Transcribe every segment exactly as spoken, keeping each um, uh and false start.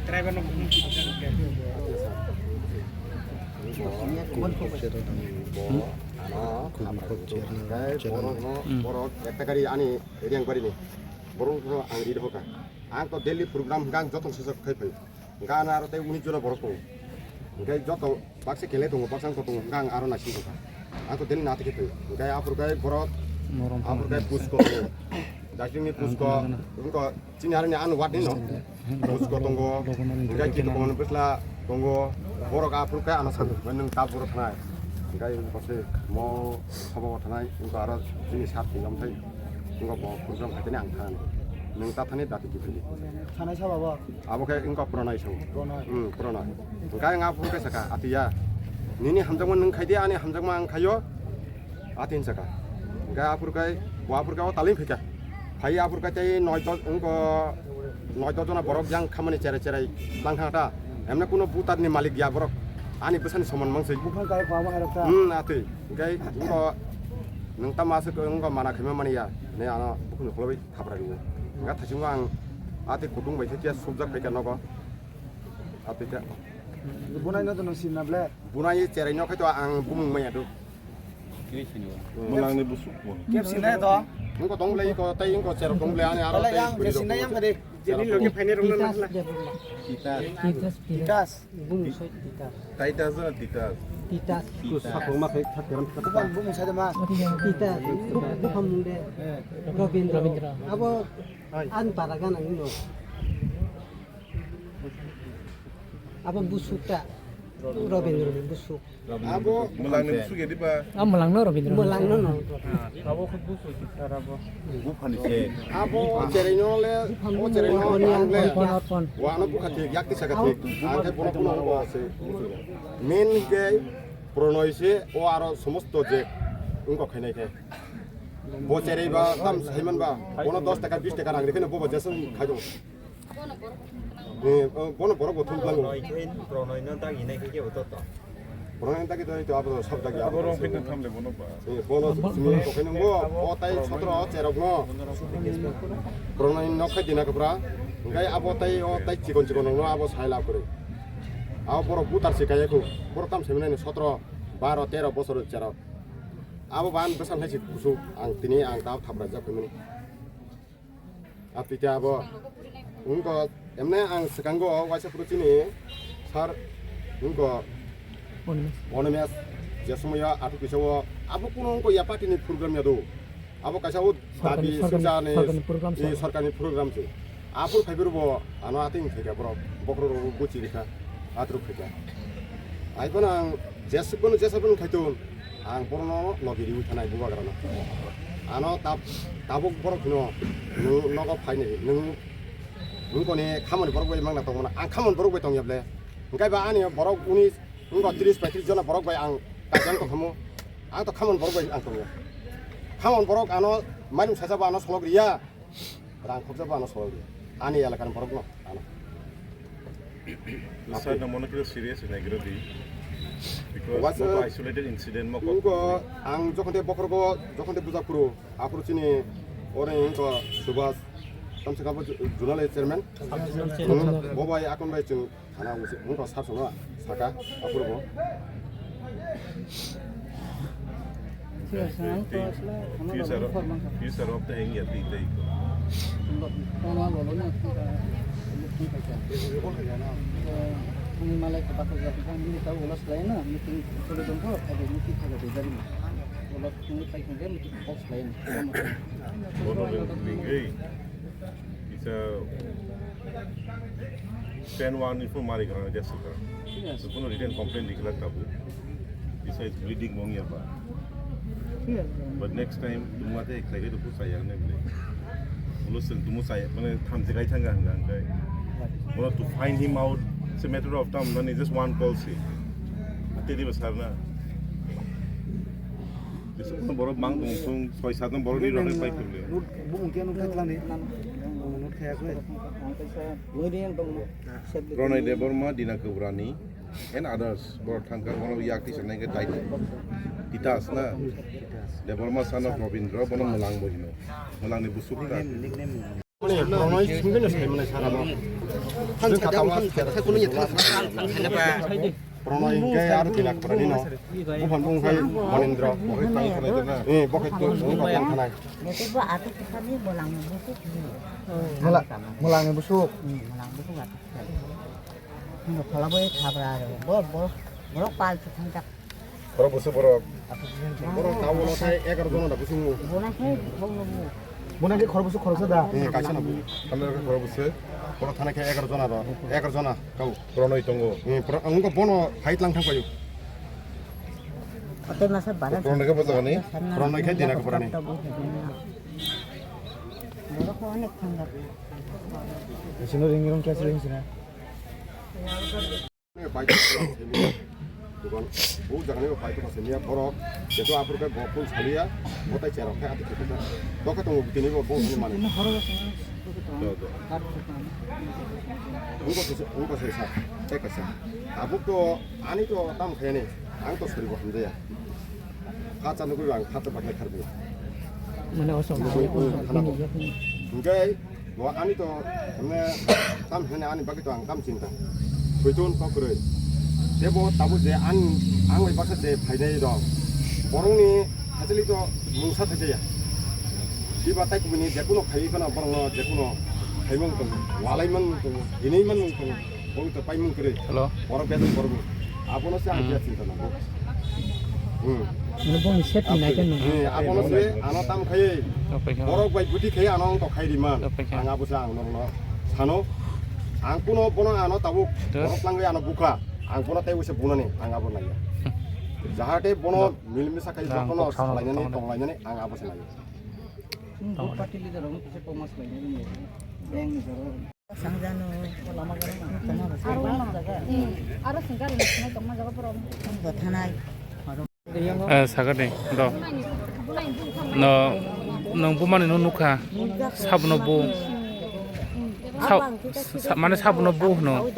Driver no. Bo, ano, hamra. Tei borok no, borok ekta gari ani Riyang bari ni. Borok no ang ri doka. Ang to daily program hwnkha ang joto sojak khai phai. Hwnkha ano aro tei unis jona borok tongo. Hwnkhe joto baksa kele tongo, baksa wngkha tongo, hwnkha ang aro naising tongkha. Ang to daily nati khe tongo. Hwnkhe aphuru khe borok, aphuru khe Pusko tongo. Darjeeling ni Pusko, wngkha chini harani ano ward ni no. Pusko tongo, hwnkhe Kito Komon Bwsla tongo. Borok aphuru khe ano sadi, nwng tab borok thanai. Hwnkhe bose mo sabo thanai, wngkha aro chini sat tingam thai. Wngkha bo program khai tani ang thanai. Nwng ta thani dati kiphilwi. Thanai sabo bo? Abo khe wngkha Pranay sabo. Pranay. Hmm, Pranay. Hwnkhe ang aphuru khe saka, atiya. Nini hamjakma nwng khai di, ani hamjakma ang khaio. Atin saka. Hwnkhe aphuru khe, bo aphuru khe o talin phika. Phai aphuru khe tei noi dos, wngkha noi dos jona borok yang khamani cherai cherai tang thang ta. Emne kuno butar ni malik ya borok. Ani bwsani soman mang se. Buphang kaya kwama hai rok ta. Hmm, atwi. Hwnkhe wngkha nwng tamo aswk wngkha mana khaima mani ya. Ne ano bukhuni khuloi thapra riwo. Hwnkhe thaichungo ang atwi kutung bai khe subjak phaikha nogo. Atwi khe. Bunai no to nang sinna ble. Bunai cherai no khai to ang bumung maya do. Mwlangni busuk bo. Kep sinai to. Wngkha tong le iko tei wngkha cherok tong le ani aro. Wala tei yang buri je sinai rok yang tong. Kade. Jeni loge phainai rok na Titas nangla. Debbarma. Titas. Titas, Titas. Titas. Bumung soi Titas. Titas na Titas? Titas. Titas. Sakong ma khai thak teram thak. Bumung, bumung sai de ma. Titas. Bu-, buphang mung de. Eh. Robindra. Robindra. Abo an para gana ni no. Abo busuk ta. Robindra ni busuk. Abo mwlangni busuk ya diba? Ah, mwlangno Robindra. Mwlangno no. Abo khud busuk sir abo. Buphani se. Abo cherai no le, o cherai no ang le. Orphan, orphan. Wa no bukha thik, yak tisa ka thik. Ang khai bono bono ko se. Main ke Pranay se, o aro somosto je wngkha khainai khe. Bo cherai ba tam saiman ba, bono dos taka, bis taka rang rikhe no bo ba jesung khai dong. Eh, oh, bono borok bo thum thango. Pranay khe, Pranay no dagi nai khe kebo to to. Pranay dagi to, to abo sab dagi abo. Abo rong phin tham le bono ba. Eh, bono simi to khe nungbo, o tai sotro cherok no. Pranay no khai dina kapra. Ngai abo tai, o tai chikon chikon no abo sai la kore. Abo borok butar se kaya ko. Borok tam se mene sotro, baro, tero bosor cherok. Abo ban besan hai si kusu ang tini ang tao thapra jak mene. Apita abo. Wngkha, emne ang swkango waisa phuru chini sir, wngkha Onimes. Onimes, je somoyo athuk kisa o, abo kuno wngkha ya party ni program ya do. Abo kaisa o dabi sorkarni, sorkarni, sujani, sorkarni program eh, se. Sorkarni program se. Aphuru phaiphuru bo ano ating phaikha borok, bokhorok rok buchi rikha, atruk phaikha. Ai phano ang jesuk bono jesa bono khaitun. Ang borokno logi riwi thanai bubagrano. Ano tab-, tabuk borok hino, nwng nogo phainai, nwng, nwng koni khamani borok bai mangna tongmana, ang khamani borok bai tongya ble. Hwnkhe ba ani borok unis, wngkha tris paitris jona borok bai ang kaijakno tongkhamu. Ang to khamani borok bai ang tongya. Khamani borok ano mairum saisa bo ano solok riya. Rang khoroksa bo ano solok di. Ani elakani borokno ano. Sir, no mono kisa serious hinwi naigwrwdi. Because waisa moko isolated incident moko. Wngkha ang jokhon tei bokhorgo, jokhon tei bujak phuru, aphuru chini oro wngkha Subhas, tamsaka bo ju-, junale chairman. Sub-junal chairman. Hmm, bo bai akon bai chwng Thana usi, wngkha sir sono saka, aphuru bo. Future, future of the India, twi tei. Bono ring ring ei. Kisa pen wani phone mari kana dia suka. Yes. So, kono written complaint dikhlak tabu. Kisa is bleeding mong ya ba. Yes. But next time, tumate ek lagi tu saya ne bile. Ulo sen tumu saya, mane thamsi kai thanga hanga hanga. Bono to find him out, it's a matter of time, mane just one call si. Ate di besar na. Bisa borok mang tong sung, soi sat jon borok ni rok pai thum le. Note, bumung khe note khai tlang di. Bumung note khai akhe. Pranay Debbarma, Dina Kubrani, and others. Borok thangkha, borok yak tisa nai khe dai. Titas na. Debbarma son of Robindra, bono mwlang bo hino. Mwlang ni busuk ta. Nickname, nickname. Mane, Pranay singkhe no sai mane sara no. Thansa jang, thansa kuno ye thansa. Pranay hingke aro tinak pranay no. Buhan bung khai Monindra, bo khai tang thanai tena. Eh, bo khai tu, bo khai tang thanai. Bo atu kusani bolang busuk. Mala, molang ni busuk. Hmm, molang busuk atu. Nung phala bo thabra aro. Bo, bo, borok pal chu thangjak. Borok busu borok. Borok tao ulo sai egaroh jona da busu. Bona khe bongno bu. Bona khe khorok busu khoroksa da. Eh, kaisa na bu. Thanai khe khorok busu. Borok thanai khe egaroh jona ro. Egaroh jona kau. Pranay tongo. Eh, pro-, ang ko bono fight lang thang payu. Ate masa bara. Pranay khe bojagani. Pranay khe dina khe pranay. Borok onek thangjak. Sino ring rong kya sino sino. Bai dukan, bu jagani bai dukan senia borok, jeto aphuru khe bo phone saliya, bo tai cherok khe ati khe khe. Tokhe tongo tini bo bo hwnwi mani. Do, do. Ungko se, ungko se sa, tei kaisa. Tabuk to ani to tam khayani, ang to sori bo hamjaya. Khacha nugwi ang khacha baklai kharbi. Mane osom. Nugwi, hmm, khana bo. Hingke bo ani to, mane, tam hene ani bagwi to ang tam chinta. Khuitun kokroi. Tebo tabuk je ang, ang bai baksa je phainai rok. Borokni hachali to mungsa thajaya. Kiba tai kubuni jekuno phaiwi kheno borokno jekuno phaimung tongo, walai manmung tongo, hinwi manmung tongo. Boni to paimung kwrwi. Hello. Borok bedung borok. Abono se ang Hmm. biya chinta nango. Hmm. Mane boni safety Aboni, nai khe nung. Hmm, abono se ano tam khai. Topikha. Borok bai guti khai ano ang to khai riman. Topikha. Ang abo se ang norno sano. Ang kuno bono ano tabuk Dur. Borok langwi ano bukha. Ang bono tei uise bunani ang abo naiya. Jahate bono Dur. Milmisa khai Dur. Jotono Kok sauna salainani kok sauna. Tonglainani ang abo se naiya. Hmm, Tonglainani. Party leader rok kisa koma salainani. Beng ni jora. Sangjano. Aro, hmm, aro sengkari na sinai tongma jaga pura. Bo thanai. Eh, sakani, do. No, nang bumani no nukha. Sabno bu. Sa-, sa-, mane sabno bu hwno.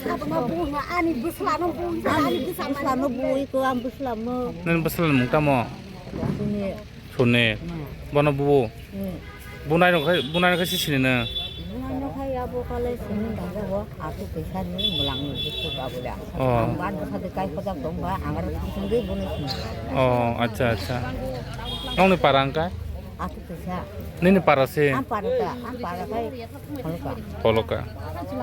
Sabno bu hwno, ani bwslano bu, ani bwslano bu, iko ang bwslano. Nini bwslani mung tamo? Suni. Suni. Hmm. Bono bu. Hmm. Bunai rok khai, bunai rok khai si sini na. Bunai rok khai abo kale sini dangja bo, atu kaisa ni mulang ni bisu ba bole. Oh. Ang ban bwsa de kai khojak tong ba, ang aro thang thang de bunai sini. Oh, acha, acha. Nongni para ang kai? Atu kaisa. Nini para se? Ang para ta, ang para kai. Poloka. Poloka.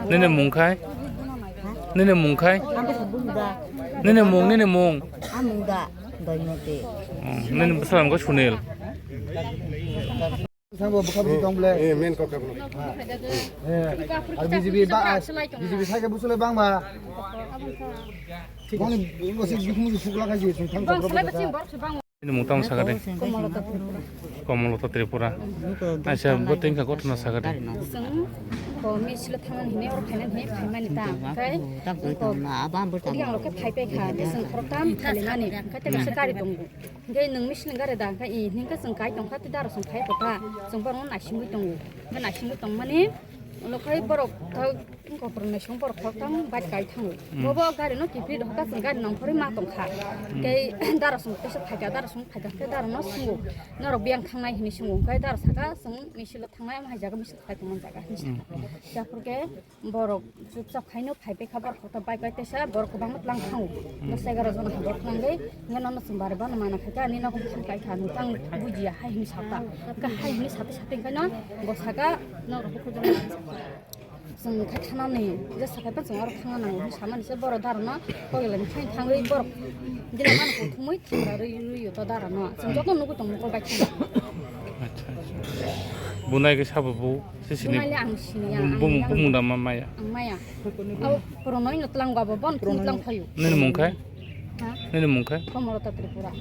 Nini mung khai? Ha? Nini mung khai? Ang bwsa bung da. Nini mung, nini mung. Ang mung da, Doimoti. Oh, nini bwsa mung khai Sunil. Sambo bwkha bwswi tong ble. Eh, main kok kok. Eh, ar B J P ba, B J P sai khe buchule bang ba. Boni bwswi bikhung sukla khai si, sung thang kok. Ini mung tang sakade. Komolota Tripura. Komolota Tripura. Aisa, bo tengka gotna sakade. Sung ko misle thaman hini or khainan hini khaimani ta. Kai ko. Yang lo ke phai pe kha, sung khoroktam khalimani. Kai te se kari tongo. Hingke nwng misini gari da, hingke i, hingke chwng kai tongkha, tei daro chwng phai kotha, chwng borokno naisingwi tongo. Hingke naisingwi tongmani, ulo khai borok thok, wngkha borok naising borok thok thang bike kai thango. Hmm. Bobo gari no kiphilwi dohor kha, chwng gari nongkhorwi ma tongkha. Hmm. Tei daro chwng teisa phaikha, daro chwng phaikha, hingke daro no swngo, norok biyang thangnai hinwi swngo, hingke daro saka chwng misilo thangnai, omo hai jaga misilo khai tongmani jaga hinwi saka. Hmm. Japhor khe, Borok chupchap khaino phai paikha, borok kotor bike bai teisa, borok kwbangma tlang thango. Hmm. Dos egaroh jona hai borok tlanggwi, hwnkheno nono chwng bari bono mana khaikha, ani nogo bwkhak paikha, nwng tang bujiya hai hwnwi sata. Kha hai hwnwi sate sate hwnkheno bo saka, "Norok bukhuk jora chwng khai thanani, jesa khai phano chwng oro thangna nango," hwnwi samani se borok darono koilani khai thangwi borok gila mano kuthumwi thangra rwi rwi to darono. Chwng joto nugwi tongo mokol bai kheno. Acha, acha. Bunai khe sabo bu? Sisini. Bunai le ang sini ya, ang bum-, yang bumung da ma maya. Ang maya. Abo Pranay no tlang babo, bon tlang thayo. Nini mung khai? Ha? Nini mung khai? Komolota Tripura.